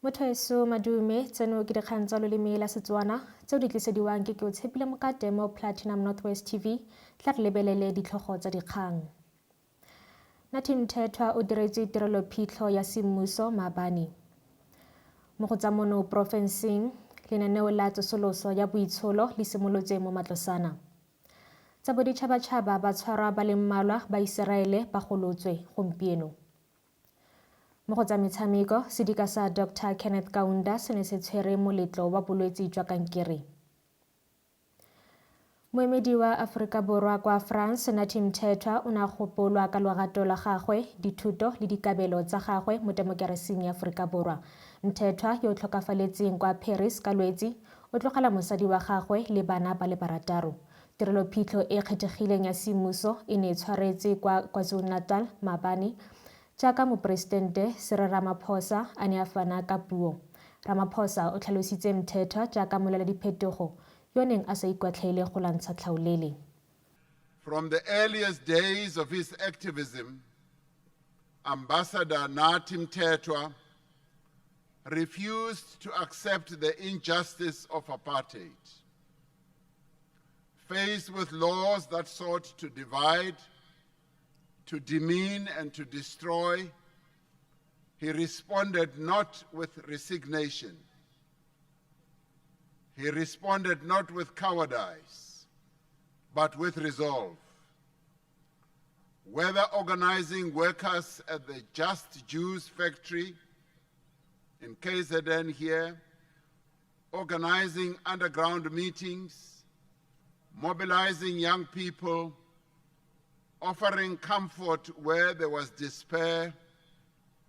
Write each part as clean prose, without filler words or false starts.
Motho madume, tseno ke dikgang tsa loleme la Setswana tseo di tlisediwang ke Keotshepile Mokate mo Platinum Northwest TV. Tla re lebelele ditlhogo tsa dikgang. Nathi Mthethwa o diretswe tirelo phitlho ya semmuso maabane. Mo go tsa mono porofenseng, lenaneo la tsosoloso ya boitsholo le simolotse mo Matlosana. Tsa boditšhabatšhaba, batshwarwa ba le mmalwa ba Iseraele ba golotswe gompieno. Mo go tsa metshameko, sedika sa Doctor Kenneth Kaunda se ne se tshwere moletlo wa bolwetsi jwa kankere. Moemedi wa Aforika Borwa kwa France, Nathi Mthethwa, o ne a gopolwa ka lorato lwa gagwe, dithuto le dikabelo tsa gagwe mo temokerasing ya Aforika Borwa. Mthethwa, yo o tlhokafaletseng kwa Paris ka Lwetsi, o tlogela mosadi wa gagwe le bana ba le barataro. Tirelophitlho e e kgethegileng ya semmuso e ne e tshwaretswe kwa KwaZulu-Natal maabane, jaaka Moporesitente Cyril Ramaphosa a ne a fana ka puo. Ramaphosa o tlhalositse Mthethwa jaaka molweladiphetogo yo o neng a sa ikwatlhaele go lwantsha tlhaolele. From the earliest days of his activism, Ambassador Nathi Mthethwa refused to accept the injustice of apartheid. Faced with laws that sought to divide, to demean, and to destroy, he responded not with resignation. He responded not with cowardice, but with resolve. Whether organizing workers at the Just Juice factory in KZN here, organizing underground meetings, mobilizing young people, offering comfort where there was despair,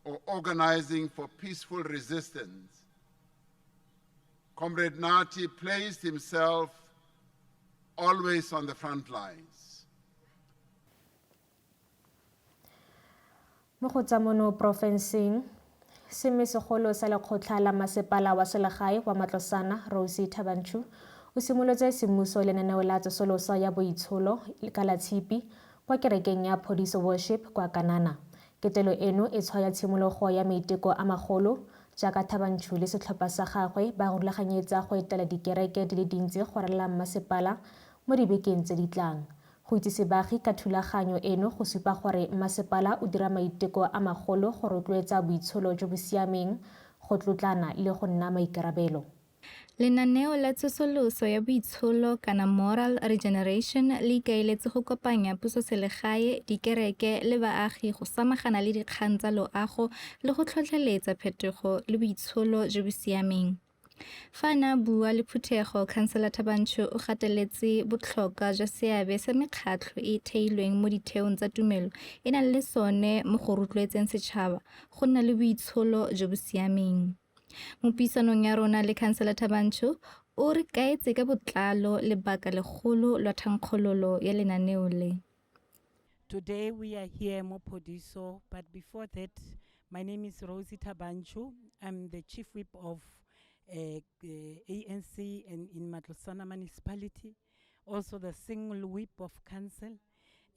or organizing for peaceful resistance, Comrade Nathi placed himself always on the front lines. Mo go tsa mono porofenseng, seme segolo sa lekgotla la masepala wa selegae wa Matlosana, Rosie Thabanchu, o simolotse semmuso lenaneo la tsosoloso ya boitsholo ka la Tshipi kwa kerekeng ya Phodiso Worship kwa Kanana. Ketelo eno e tshwaya tshimologo ya maiteko a magolo jaaka Thabanchu le setlhopha sa gagwe ba rulaganyetsa go etela dikereke di le dintsi go ralala mmasepala mo dibekeng tse di tlang. Go itsise baagi ka thulaganyo eno go supa gore mmasepala o dira maiteko a magolo go rotloetsa boitsholo jo bo siameng, go tlotlana le go nna maikarabelo. Lenaneo la tsosoloso ya boitsholo kana Moral Regeneration le ikaeletse go kopanya pusoselegae, dikereke le baagi go samagana le dikgang tsa loago le go tlhotlheletsa phetogo le boitsholo jo bo siameng. Fa a ne a bua le phuthego, Khansela Thabanchu o gateletse botlhokwa jwa seabe se mekgatlho e e theilweng mo ditheong tsa tumelo e nang le sone mo go rotloetseng setšhaba go nna le boitsholo jo bo siameng. Mo puisanong ya rona le Khansela Thabanchu, o re kaetse ka botlalo lebaka legolo lwa thankgololo ya lenaneo le. Today we are here mo Phodiso, but before that, my name is Rosie Thabanchu. I'm the chief whip of ANC and in Matlosana municipality, also the single whip of council.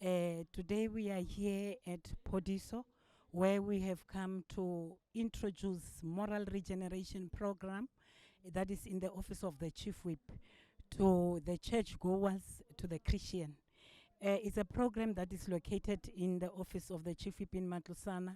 Today we are here at Phodiso, where we have come to introduce moral regeneration program that is in the office of the chief whip to the church goers, to the Christian. It's a program that is located in the office of the chief whip in Matlosana,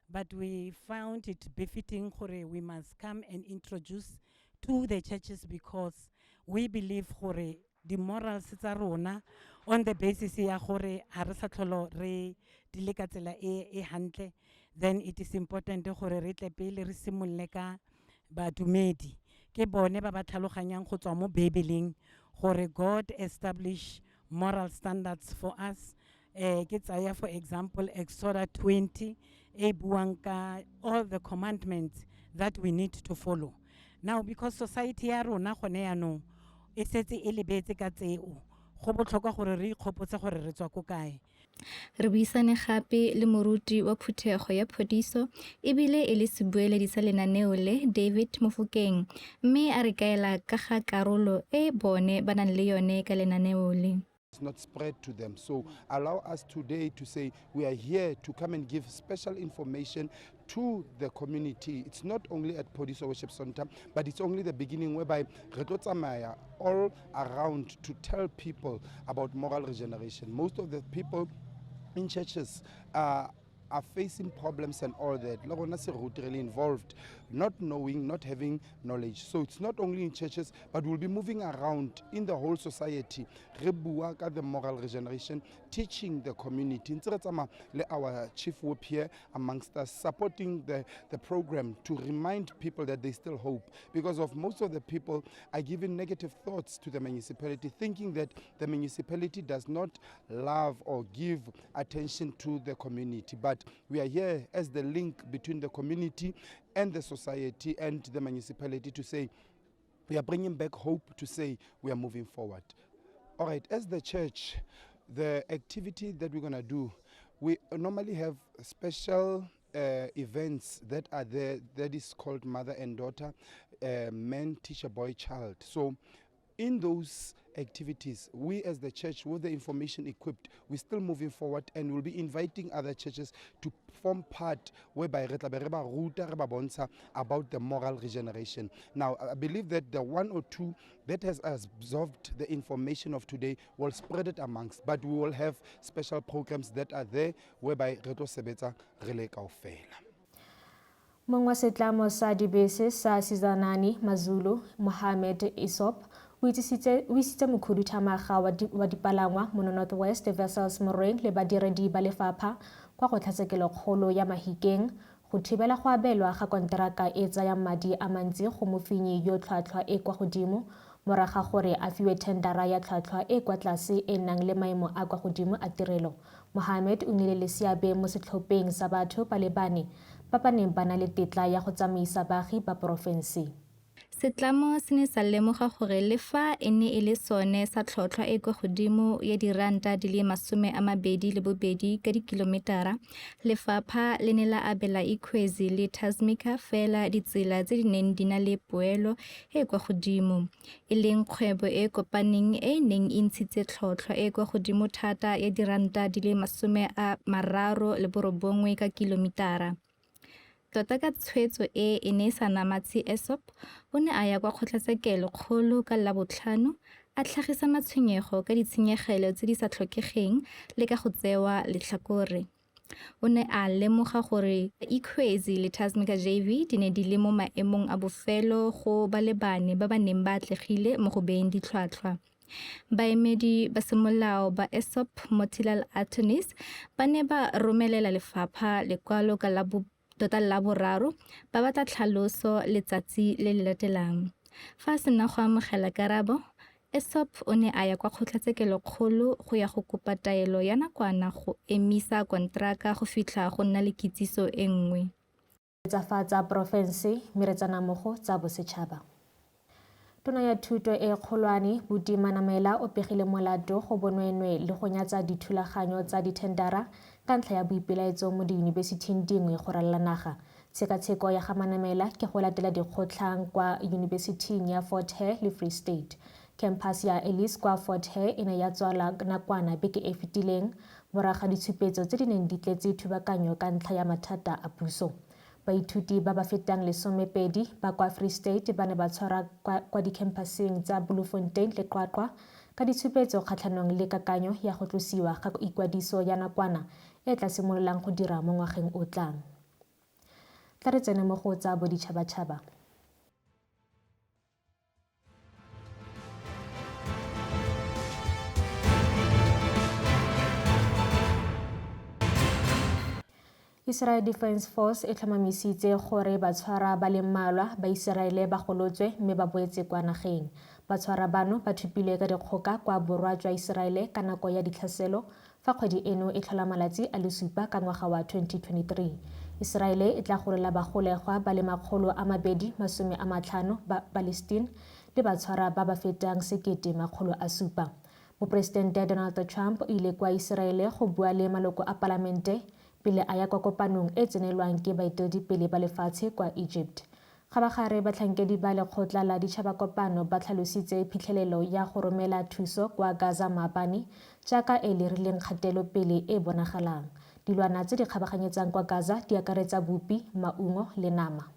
but we found it befitting gore we must come and introduce to the churches because we believe gore the morals tsa rona on the basis ya gore ha re sa tlholo re di le ka tsela e e hantle, then it is important gore re tle pele re simolole ka badumedi, ke bone ba ba tlhaloganyang go tswa mo Bibeleng gore God establish moral standards for us. Ke tsaya, for example, Exodus 20 e buang ka all the commandments that we need to follow now, because society ya rona gone yaanong e setse e lebetse ka tseo. Go botlhokwa gore re ikgopotse gore re tswa ko kae. Re buisane gape le moruti wa phuthego ya Phodiso ebile e le sebueledi sa lenaneo le, David Mofokeng, mme a re kaela ka ga karolo e bone ba nang le yone ka lenaneo le. not spread to them. So allow us today to say we are here to come and give special information to the community. It's not only at Phodiso Worship Center, but it's only the beginning whereby re tlo tsamaya all around to tell people about moral regeneration. Most of the people in churches are facing problems and all that. Le rona se really involved, not knowing, not having knowledge. So it's not only in churches, but we'll be moving around in the whole society. Re bua ka the moral regeneration, teaching the community. Ntse re tsamaya le our chief whip here amongst us, supporting the program to remind people that they still hope. Because of most of the people are giving negative thoughts to the municipality, thinking that the municipality does not love or give attention to the community. But we are here as the link between the community and the society and the municipality to say we are bringing back hope, to say we are moving forward. All right, as the church, the activity that we're going to do, we normally have special events that are there, that is called mother and daughter, man, teacher, boy, child. So in those activities, we as the church, with the information equipped, we're still moving forward and we'll be inviting other churches to form part whereby re tla be re ba ruta, re ba bontsha about the moral regeneration. Now, I believe that the one or two that has absorbed the information of today will spread it amongst, but we will have special programs that are there whereby re tlo sebetsa re le kaofela. Mongwe wa setlamo sa dibese sa Sizanani Mazulu, Mohammed Isop, o isitse mokhuduthamaga wa dipalangwa mono North West Wessels Moreng le badiredi ba lefapha kwa kgotlatshekelokgolo ya Mahikeng go thibela go abelwa ga konteraka e tsayang madi a mantsi go mofenyi yo tlhwatlhwa e kwa godimo morago ga gore a fiwe thendara ya tlhwatlhwa e kwa tlase e nang le maemo a kwa godimo a tirelo. Mohammed o nnile le seabe mo setlhopheng sa batho ba le bane ba ba neng ba na le tetla ya go tsamaisa baagi ba porofense. Setlamo se ne sa lemoga gore le fa e ne e le sone sa tlhotlhwa e kwa godimo ya diranta di le 22 ka dikilometara, lefapha le ne la abela Ikhwezi le Tasmika fela ditsela tse di neng di na le poelo e kwa godimo, e leng kgwebo e kopaneng e e neng e ntshitse tlhotlhwa e kwa godimo thata ya diranta di le 39 ka kilometara. Tota ka tshwetso e e ne e sa namatshe Essop, o ne a ya kwa kgotlatshekelo kgolo ka Labotlhano a tlhagisa matshwenyego ka ditshenyegelo tse di sa tlhokegeng le ka go tsewa letlhakore. O ne a lemoga gore Ikhwezi le Tasmika JV di ne di le mo maemong a bofelo go ba le bane ba ba neng ba atlegile mo go beeng ditlhwatlhwa. Baemedi ba semolao ba Essop Motilal Attorneys ba ne ba romelela lefapha lekwalo ka tota Laboraro ba batla tlhaloso letsatsi le le latelang. Fa a sena go amogela karabo, Essop o ne a ya kwa kgotlatshekelokgolo go ya go kopa taelo ya nakwana go emisa konteraka go fitlha go nna le kitsiso e nngwe. Tsa fa tsa porofense mme re tsena mo go tsa bosetšhaba. Tona ya Thuto e Kgolwane Buti Manamela o pegile molato go bonweenwee le go nyatsa dithulaganyo tsa dithendara ka ntlha ya boipelaetso mo diyunibesithing dingwe go ralala naga. Tshekatsheko ya ga Manamela ke go latela dikgotlhang kwa yunibesithing ya Fort Hare le Free State. Campus ya Ellis kwa Fort Hare e ne ya tswalwa nakwana beke e fetileng morago ga ditshupetso tse di neng di tletse thubakanyo ka ntlha ya mathata a puso. Baithuti ba ba fetang 12 ba kwa Free State ba ne ba tshwarwa kwa dikhemphaseng tsa Bloemfontein le Qwaqwa ka ditshupetso kgatlhanong le kakanyo ya go tlosiwa ga ikwadiso ya nakwana e tla simololang go dira mo ngwageng o tlang. Tla re tsene mo go tsa boditšhabatšhaba. Israel Defense Force e tlhomamisitse gore batshwara ba le mmalwa ba Iseraele ba golotswe mme ba boetse kwa nageng. Batshwara bano ba thupilwe ka dikgoka kwa borwa jwa Iseraele ka nako ya ditlhaselo fa kgwedi eno e tlhola malatsi a le supa ka ngwaga wa 2023. Iseraele e tla golola bagolegwa ba le 250 ba Palestine le batshwara ba ba fetang 1700. Moporesidente Donald Trump o ile kwa Iseraele go bua le maloko a palamente pele a ya kwa kopanong e tsenelwang ke baeteledipele ba lefatshe kwa Egypt. Kgabagare batlhankedi ba lekgotla la Ditšhabakopano ba tlhalositse phitlhelelo ya go romela thuso kwa Gaza maabane jaaka e lerileng kgatelopele e e bonagalang. Dilwana tse di kgabaganyetsang kwa Gaza di akaretsa bupi, maungo le nama.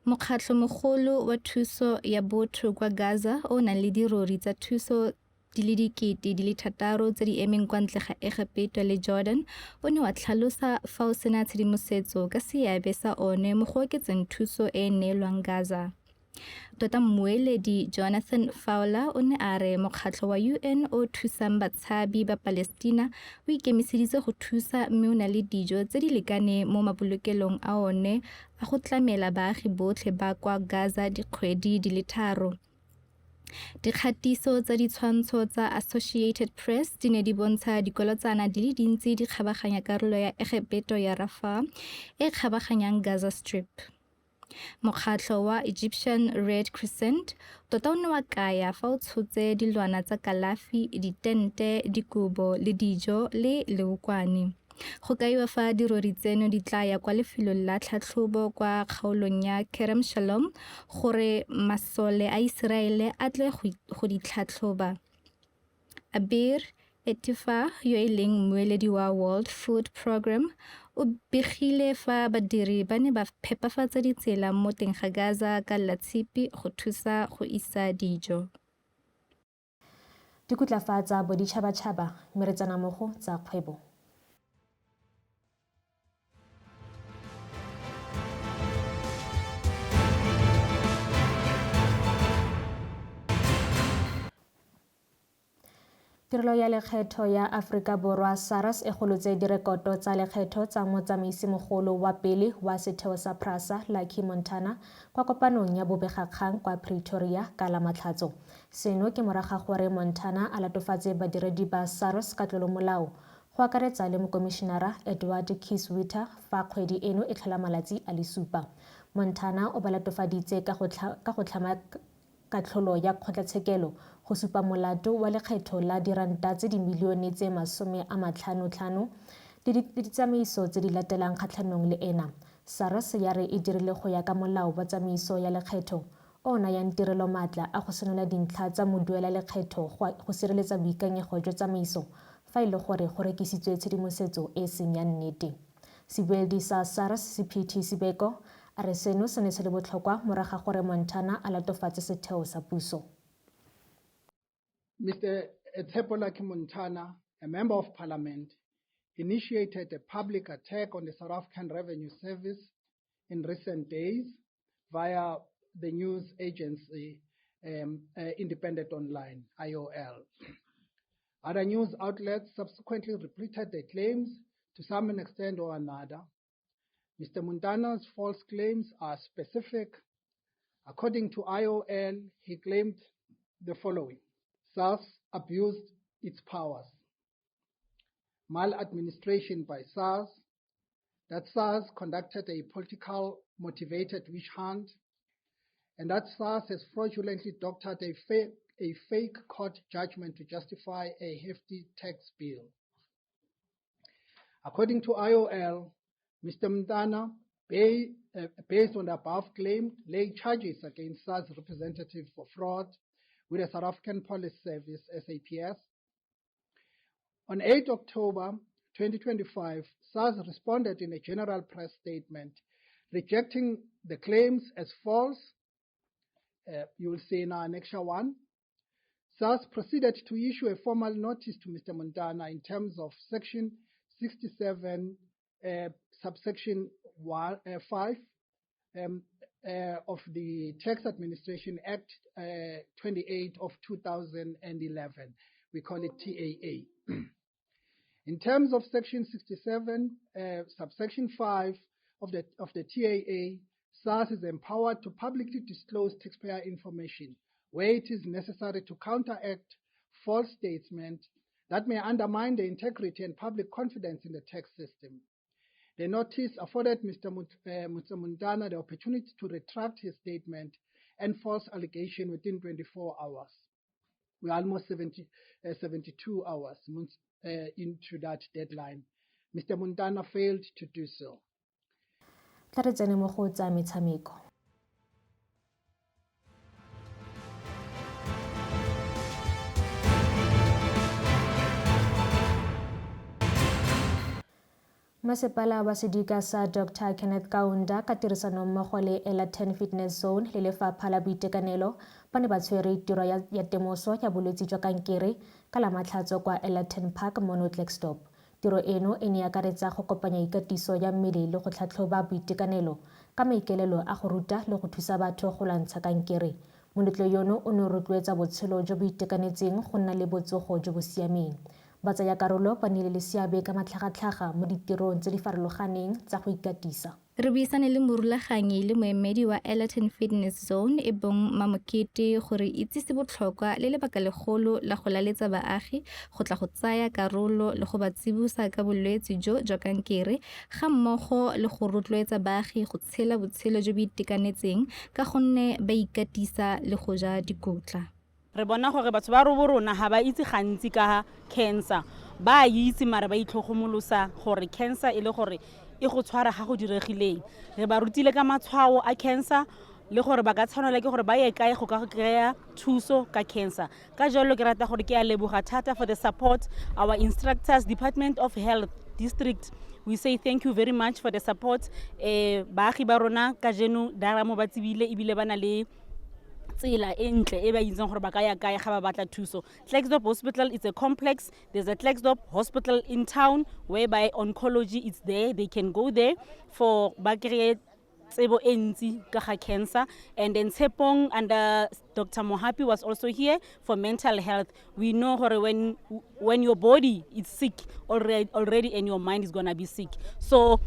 Mokgatlhomogolo wa Thuso ya Botho kwa Gaza o o nang le dirori tsa thuso di le 6,000 tse di emeng kwa ntle ga Egepeto le Jordan o ne wa tlhalosa fa o sena tshedimosetso ka seabe sa one mo go oketseng thuso e e neelwang Gaza. Tota mmueledi Jonathan Fowler o ne a re mokgatlho wa UN o o thusang batshabi ba Palestina o ikemiseditse go thusa mme o na le dijo tse di lekaneng mo mabolokelong a one a go tlamela baagi botlhe ba kwa Gaza dikgwedi di le tharo. Dikgatiso tsa ditshwantsho tsa Associated Press di ne di bontsha dikolotsana di le dintsi di kgabaganya karolo ya Egepeto ya Rafah e e kgabaganyang Gaza Strip. Mokgatlho wa Egyptian Red Crescent tota o ne wa kaya fa o tshotse dilwana tsa kalafi, ditente, dikobo le dijo le leokwane. Go kaiwa fa dirori tseno di tla ya kwa lefelong la tlhatlhobo kwa kgaolong ya Kerem Shalom gore masole a Iseraele a tle go di tlhatlhoba. Abir Etifa yo e leng mmueledi wa World Food Programme o begile fa badiri ba ne ba phepafatsa ditsela mo teng ga Gaza ka Latshipi go thusa go isa dijo. Dikutla fa tsa boditšhabatšhaba mme re tsena mo go tsa kgwebo. Tirelo ya Lekgetho ya Aforika Borwa, SARS, e golotse direkoto tsa lekgetho tsa motsamaisimogolo wa pele wa setheo sa Prasa, Lucky Montana, kwa kopanong ya bobegakgang kwa Pretoria ka Lamatlhatso. Seno ke morago ga gore Montana a latofatse badiredi ba SARS ka tlolomolao, go akaretsa le mokomišenara Edward Kieswetter fa kgwedi eno e tlhola malatsi a le supa. Montana o ba latofaditse ka go tlhama katlholo ya kgotlatshekelo go supa molato wa lekgetho la diranta tse dimilione tse 55 le ditsamaiso tse di latelang kgatlhanong le ena. SARS ya re e dirile go ya ka molao wa tsamaiso ya lekgetho o o nayang tirelo maatla a go senola dintlha tsa moduela lekgetho go sireletsa boikanyego jwa tsamaiso fa e le gore go rekisitswe tshedimosetso e e seng ya nnete. Sebueledi sa SARS Sephithi Sibeko a re seno se ne se le botlhokwa morago ga gore Montana a latofatse setheo sa puso. Mr. Tshepo Lucky Montana, a member of parliament, initiated a public attack on the South African Revenue Service in recent days via the news agency Independent Online, IOL. Other news outlets subsequently repeated the claims to some extent or another. Mr. Montana's false claims are specific. According to IOL, he claimed the following. SARS abused its powers. Maladministration by SARS, that SARS conducted a political motivated witch hunt, and that SARS has fraudulently doctored a fake court judgment to justify a hefty tax bill. According to IOL, Mr. Montana, based on the above claim, laid charges against SARS representative for fraud with the South African Police Service, SAPS. On 8 October 2025, SARS responded in a general press statement, rejecting the claims as false. You will see in our Annexure 1. SARS proceeded to issue a formal notice to Mr. Montana in terms of Section 67, subsection 5 of the Tax Administration Act 28 of 2011. We call it TAA. In terms of Section 67, subsection 5 of the TAA, SARS is empowered to publicly disclose taxpayer information where it is necessary to counteract false statements that may undermine the integrity and public confidence in the tax system. The notice afforded Mr. Montana the opportunity to retract his statement and false allegation within 24 hours. We're almost 72 hours into that deadline. Mr. Montana failed to do so. Tla re tsene mo go tsa metshameko. Masepala wa sedika sa Dr Kenneth Kaunda ka tirisanommogo le Ellaton Fitness Zone le Lefapha la Boitekanelo ba ne ba tshwere tiro ya temoso ya bolwetse jwa kankere ka Lamatlhatso kwa Ellaton Park mono Klerksdorp. Tiro eno e ne e akaretsa go kopanya ikatiso ya mmele le go tlhatlhoba boitekanelo ka maikaelelo a go ruta le go thusa batho go lwantsha kankere. Moletlo yono o ne o rotloetsa botshelo jo bo itekanetseng go nna le botsogo jo bo siameng. Batsayakarolo ba nnile le seabe ka matlhagatlhaga mo ditirong tse di farologaneng tsa go ikatisa. Re buisane le morulaganyi le moemedi wa Ellaton Fitness Zone e bong Mamokete gore itsise botlhokwa le lebaka legolo la go laletsa baagi go tla go tsaya karolo le go ba tsibosa ka bolwetse jo jwa kankere ga mmogo le go rotloetsa baagi go tshela botshelo jo bo itekanetseng ka gonne ba ikatisa le go ja dikotla. Re bona gore batho ba robo rona ga ba itse gantsi ka cancer, ba a itse mare ba itlhogomolosa gore cancer e le gore e go tshwara ga go diregileng. Re ba rutile ka matshwao a cancer le gore ba ka tshwanela ke gore ba ye kae go ka kry-a thuso ka cancer. Ka jalo ke rata gore ke a leboga thata for the support, our instructors, Department of Health District, we say thank you very much for the support. Baagi ba rona kajeno daramo ba tsebile ebile ba na le tsela e ntle e ba itseng gore ba ka ya kae ga ba batla thuso. Klerksdorp Hospital is a complex. There's a Klerksdorp Hospital in town whereby oncology is there. They can go there for ba kry-e tsebo e ntsi ka ga cancer. And then Tshepong under Dr. Mohapi was also here for mental health. We know gore when your body is sick already and your mind is going to be sick. So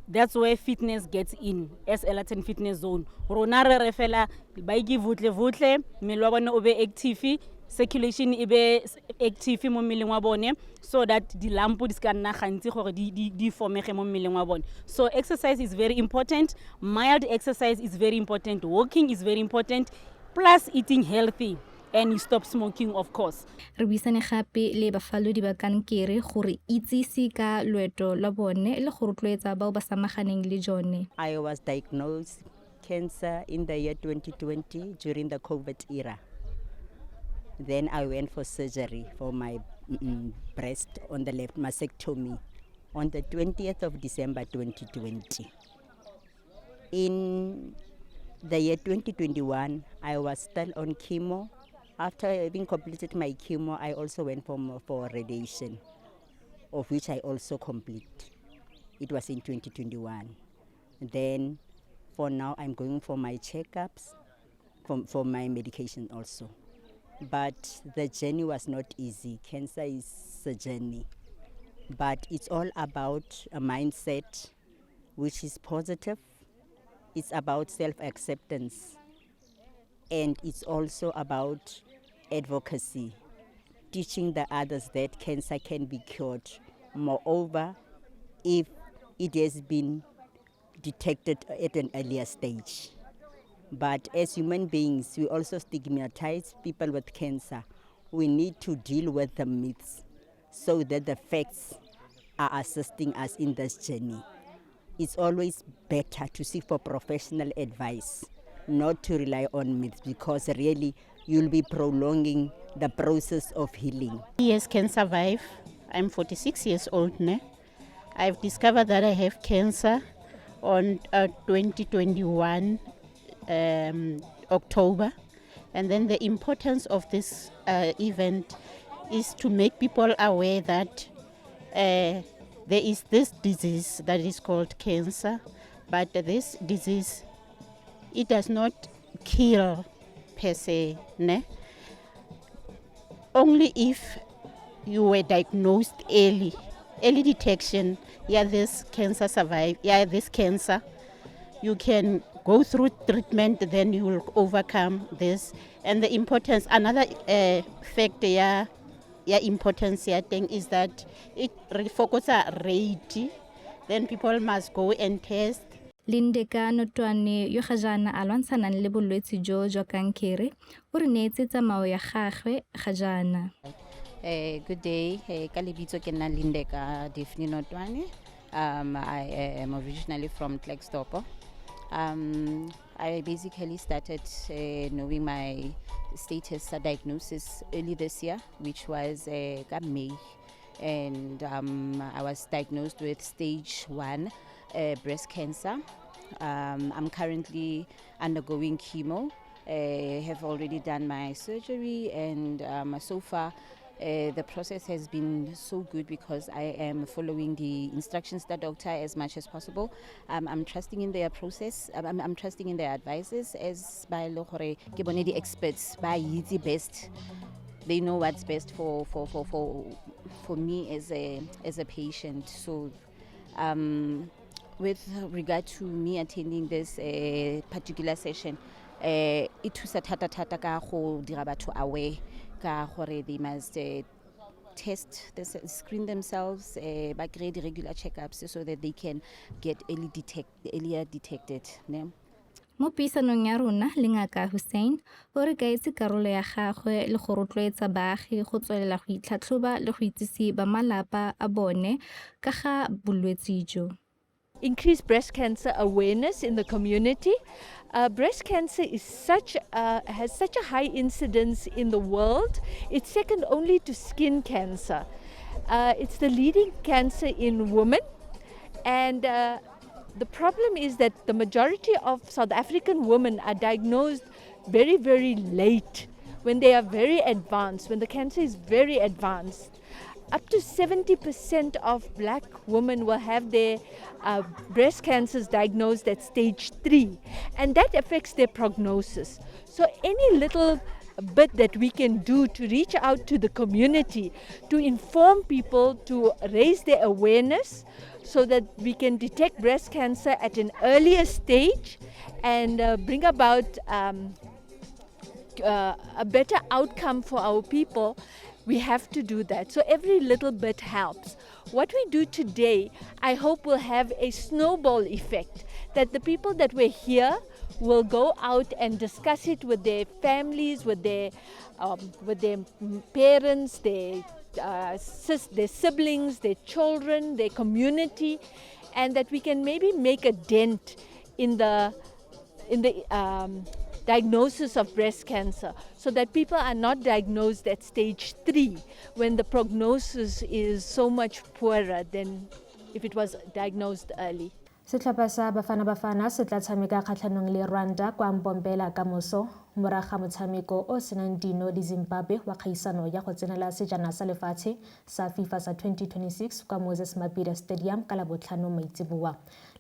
that's where fitness gets in as Ellaton Fitness Zone. Rona re re fela ba ike votle votle, mmele wa bone o be active, circulation e be active mo mmeleng wa bone, so that dilampo di ska nna gantsi gore di fomege mo mmeleng wa bone. So exercise is very important, mild exercise is very important, walking is very important, plus eating healthy and you stop smoking, of course. Re buisane gape le bafalodi ba kankere gore itsise ka loeto lwa bone le go rotloetsa bao ba samaganeng le jone. I was diagnosed cancer in the year 2020 during the COVID era. Then I went for surgery for my breast on the left, mastectomy, on the 20th of December 2020. In the year 2021, I was still on chemo. After having completed my chemo, I also went for radiation, of which I also complete. It was in 2021. Then for now, I'm going for my checkups, for my medication also. But the journey was not easy. Cancer is a journey. But it's all about a mindset which is positive. It's about self-acceptance. And it's also about advocacy, teaching the others that cancer can be cured. Moreover, if it has been detected at an earlier stage. But as human beings, we also stigmatize people with cancer. We need to deal with the myths so that the facts are assisting us in this journey. It's always better to seek for professional advice, not to rely on myths, because really you'll be prolonging the process of healing. Yes, can survive. I'm 46 years old now. I've discovered that I have cancer on 2021 October. And then the importance of this event is to make people aware that there is this disease that is called cancer, but this disease, it does not kill per se, ne? Only if you were diagnosed early, early detection, yeah, this cancer survive, yeah, this cancer, you can go through treatment, then you will overcome this. And the importance, another factor, yeah, yeah, importance yeah, thing is that it focuses rate, then people must go and test. Lindeka Notwane yo ga jaana a lwantshanang le bolwetse jo jwa kankere o re neetse tsamao ya gagwe ga jaana. Good day. Ka lebitso ke nna Lindeka Daphne Notwane. I am originally from Klerksdorp. I basically started knowing my status diagnosis early this year, which was May. And I was diagnosed with stage 1 breast cancer. I'm currently undergoing chemo. I have already done my surgery, and so far the process has been so good because I am following the instructions the doctor as much as possible. I'm trusting in their process. I'm trusting in their advices as ba e le gore ke bone the experts ba itse best. They know what's best for me as a patient. So with regard to me attending this particular session, e thusa thata thata ka go dira batho aware ka gore they must test this, screen themselves, ba kry di-regular checkups so that they can get earlier detected, ne? Mo puisanong ya rona le ngaka Hoosain, o re kaetse karolo ya gagwe le go rotloetsa baagi go tswelela go itlhatlhoba le go itsise ba malapa a bone ka ga bolwetse jo. Increase breast cancer awareness in the community. Breast cancer has such a high incidence in the world. It's second only to skin cancer. It's the leading cancer in women, and the problem is that the majority of South African women are diagnosed very, very late, when they are very advanced, when the cancer is very advanced. Up to 70% of black women will have their breast cancers diagnosed at stage 3, and that affects their prognosis. So, any little bit that we can do to reach out to the community, to inform people, to raise their awareness so that we can detect breast cancer at an earlier stage and bring about a better outcome for our people, we have to do that. So every little bit helps. What we do today, I hope, will have a snowball effect, that the people that were here will go out and discuss it with their families, with their parents, their siblings, their children, their community, and that we can maybe make a dent in the diagnosis of breast cancer so that people are not diagnosed at stage 3, when the prognosis is so much poorer than if it was diagnosed early. Setlhopha sa Bafana Bafana se tla tshameka kgatlhanong le Rwanda kwa Mbombela ka moso morago ga motshameko o senang dino le Zimbabwe wa kgaisano ya go tsenela sejana sa lefatshe sa FIFA sa 2026 kwa Moses Mabhida Stadium ka Labotlhano maitseboa.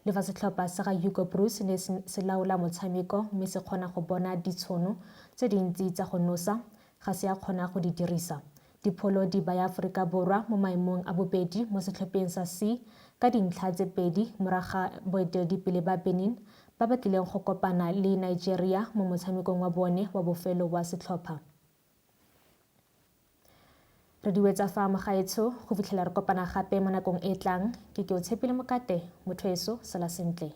Le fa setlhopha sa ga Hugo Broos ne se laola motshameko mme se kgona go bona ditšhono tse dintsi tsa go nosa, ga se a kgona go di dirisa. Dipholo di baya Aforika Borwa mo maemong a bobedi mo setlhopheng sa C ka dintlha tse 2 morago ga boeteledipele ba Benin, ba ba tlileng go kopana le Nigeria mo motshamekong wa bone wa bofelo wa setlhopha. Re di wetsa fa, mogaetsho, go fitlhela re kopana gape mo nakong e e tlang. Ke o tshepile mokate motho eso, sala sentle.